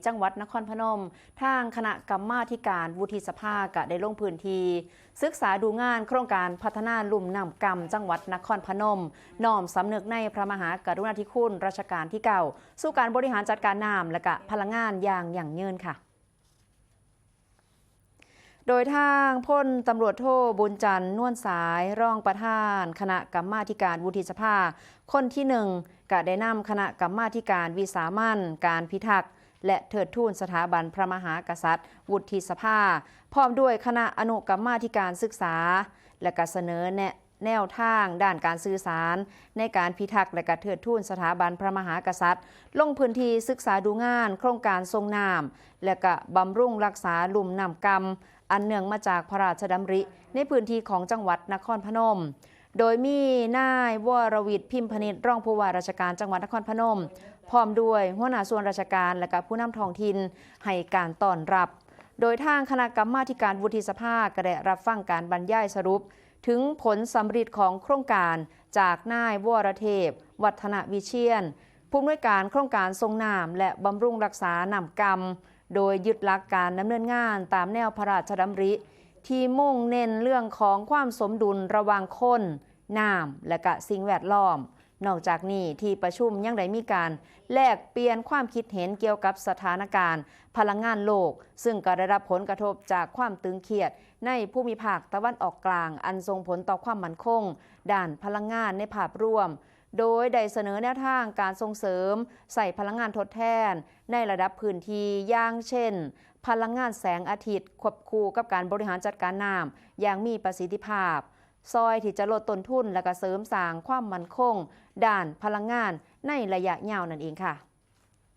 ຈັງຫວັດນະຄອນພະນົມ, ທາງຄະນະກຳມາທິການວຸດທິສະພາກະໄດ້ລົງພື້ນທີ່ສຶກສາດູງານໂຄງການພັດທະນາລຸ່ມນ້ຳກ່ຳຈັງຫວັດນະຄອນພະນົມ, ນ້ອມສຳນຶກໃນພະມະຫາກະລຸນາທິຄຸນລັດຊະການທີເກົ້າ ສູ່ການບໍລິຫານຈັດການນ້ຳ ແລະ ກະພະລັງງານຢ່າງຢັ້ງຍືນ. ໂດຍທາງພົນຕຳຫຼວດໂທ ບຸນຈັນ ນວນສາຍ ຮອງປະທານຄະນະກຳມາທິການວຸດທິສະພາຄົນທີໜຶ່ງ ກະໄດ້ນຳຄະນະກຳມາທິການວິສາມັນການພິທັກ ແລະ ເທີດທູນສະຖາບັນພະມະຫາກະສັດ ວຸດທິສະພາ ພ້ອມດ້ວຍຄະນະອະນຸກຳມາທິການສຶກສາ ແລະ ກະສະເໜີແນະ ແນວທາງດ້ານການສື່ສານໃນການພິທັກ ແລະ ກະເທີດທູນສະຖາບັນພະມະຫາກະສັດ ລົງພື້ນທີ່ສຶກສາດູງານໂຄງການສົ່ງນ້ຳ ແລະ ກະບຳລຸງຮັກສາລຸ່ມນ້ຳກ່ຳ ອັນເນື່ອງມາຈາກພະລາຊະດຳລິໃນພື້ນທີ່ຂອງຈັງຫວັດນະຄອນພະນົມ, ໂດຍມີນາຍ ວໍລະວິດ ພິມພະນິດ ຮອງຜູ້ວ່າລາຊະການຈັງຫວັດນະຄອນພະນົມ ພ້ອມດ້ວຍຫົວໜ້າສ່ວນລາຊະການ ແລະ ກະຜູ້ນຳທ້ອງຖິ່ນໃຫ້ການຕ້ອນຮັບ. ໂດຍທາງຄະນະກຳມາທິການວຸດທິສະພາກະໄດ້ຮັບຟັງການບັນຍາຍສະຫຼຸບ ເຖິງຜົນສຳເລັດຂອງໂຄງການຈາກນາຍ ວໍລະເທບ ວັດທະນະວິຊຽນ ຜູ້ອຳນວຍການໂຄງການສົ່ງນ້ຳ ແລະ ບຳລຸງຮັກສານ້ຳກ່ຳ, ໂດຍຍຶດຫຼັກການດຳເນີນງານຕາມແນວພະລາຊະດຳລິ ທີ່ມຸ່ງເນັ້ນເລື່ອງຂອງຄວາມສົມດຸນລະຫວ່າງຄົນ, ນ້ຳ ແລະ ກະສິ່ງແວດລ້ອມ. ນອກຈາກນີ້ ທີ່ປະຊຸມຍັງໄດ້ມີການແລກປ່ຽນຄວາມຄິດເຫັນກ່ຽວກັບສະຖານະການພະລັງງານໂລກ, ຊຶ່ງກໍໄດ້ຮັບຜົນກະທົບຈາກຄວາມຕຶງຄຽດໃນພູມິພາກຕາເວັນອອກກາງ ອັນສົ່ງຜົນຕໍ່ຄວາມໝັ້ນຄົງດ້ານພະລັງງານໃນພາບລວມ, ໂດຍໄດ້ສະເໜີແນວທາງການສົ່ງເສີມໃຊ້ພະລັງງານທົດແທນໃນລະດັບພື້ນທີ່ ຢ່າງເຊັ່ນ ພະລັງງານແສງອາທິດ ຄວບຄູ່ກັບການບໍລິຫານຈັດການນ້ຳຢ່າງມີປະສິດທິພາບ, ຊ່ອຍທີ່ຈະລົດຕົ້ນທຶນ ແລະ ກະເສີມສ້າງຄວາມໝັ້ນຄົງດ້ານພະລັງງານໃນໄລຍະຍາວນັ້ນເອງ.